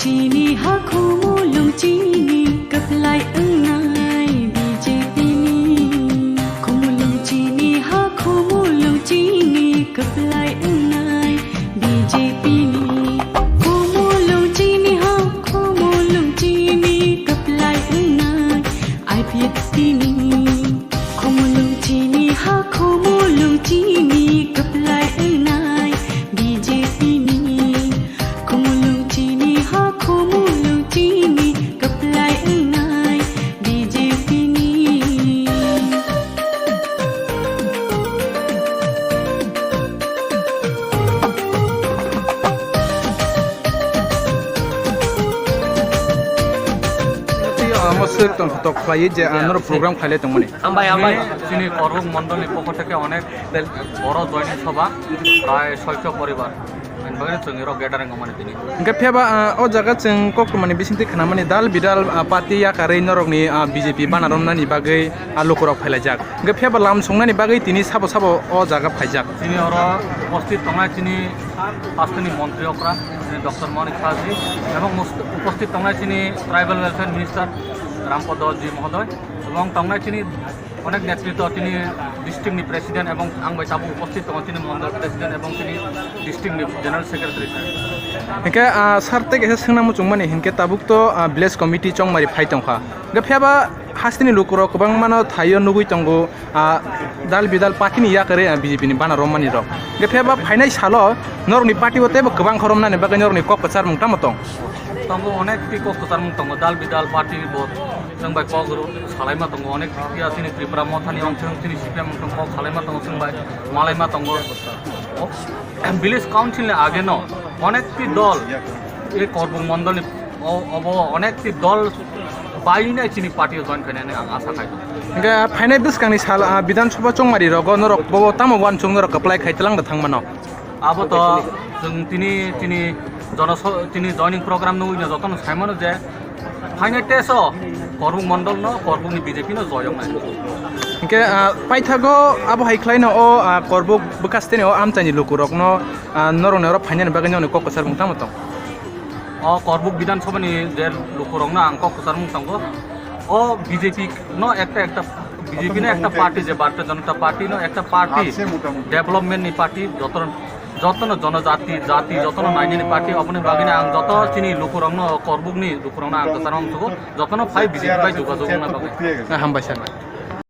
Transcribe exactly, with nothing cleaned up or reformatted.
Chini ha khumulwng chini kwplai wngnai B J P ni. Khumulwng chini ha khumulwng chini kwplai wngnai B J P ni. Khumulwng chini ha khumulwng chini kwplai wngnai I P F T ni. Khumulwng chini ha khumulwng chini kwplai wngnai B J P ni. Khumulwng chini ha khumulwng chini kwplai wngnai B J P ni. Tei omo swk tong tok khlaiwi je, ah, norok program khailai tongmani. Hambai, hambai. Chini Korbuk mondolni pokho theke onek boro joining sabha, prai soicho poribar. Ani bagwi chwng iro gathering wngmani tini. Hingke phiyaba, ah, o jaga chwng koktwmani bisingtwi khnamani dal bidal, ah, party yakarwi norokni, ah, B J P bana romnani bagwi, ah, lukurok phailaijak. Hingke phiyaba lam songnani bagwi tini sabo sabo o jaga phaijak. Chini oro upasthit tongnai chini hasteni montri okra, chini Doctor Manik Saha ji, ebong mus-, upasthit tongnai chini Tribal Welfare Minister Rampada ji mohodoy, ebong tongnai chini onek netritwo chini district ni president ebong ang bai tabuk upasthit tongo chini mondol president ebong chini district ni general secretary sir. Hingke, ah, sir tei kaisa swngna muchungmani hingke tabuk to, ah, village committee chongmari phai tongkha. Hingke phiyaba hasteni lukurok kwbangmano thaio nugui tongo, ah, dal bidal party ni yakarwi, ah, B J P ni bana rommanirok. Hingke phiyaba phainai salo norokni party o teibo kwbang khoromnani bagwi norokni kok kwcharmung tamo tong? Tongo, onek twi kok kwcharmung tongo, dal bidal party bo chwng bai kok ro-, salaima tongo, onek phiya chini Tripura mothani wngthung, chini C P M wngthung, kok salaima tongo, chwng bai malaima tongo. O, village council ni age no onek twi dol, e Korbuk mondol ni o, obo onek twi dol bainai chini party o join khainani ang asa khai. Hingke phainai bwskangni sal, ah, Bidhan Sabha chongmari rogo norok bo tamo uansuk norok kwplai khai twlang da thangmano? Abo to chwng tini, tini jono so-, tini joining program nugwi no jotono saimano je phainai teso Korbuk mondol no, Korbuk ni B J P no joyok nai. Hingke, ah, paithago abo hai khlaino o, ah, Korbuk bwkha steni o amchaini lukurokno, ah, norokni oro phainani bagwi nokni kok kwchar mung tamo tong? O Korbuk Bidhan Sabha ni je lukurokno ang kok kwchar mung tongo. O B J P no ekta, ekta B J P no ekta party, je Bharatiya Janata Party no ekta party, development ni party, joto, jotono jonojati, jati, jotono nainani party, oboni bagwi ang joto chini lukurokno, Korbuk ni lukurokno ang kwchar mung tongo, jotono phai B J P bai jogajog wngna bagwi. Ah, hambai sir.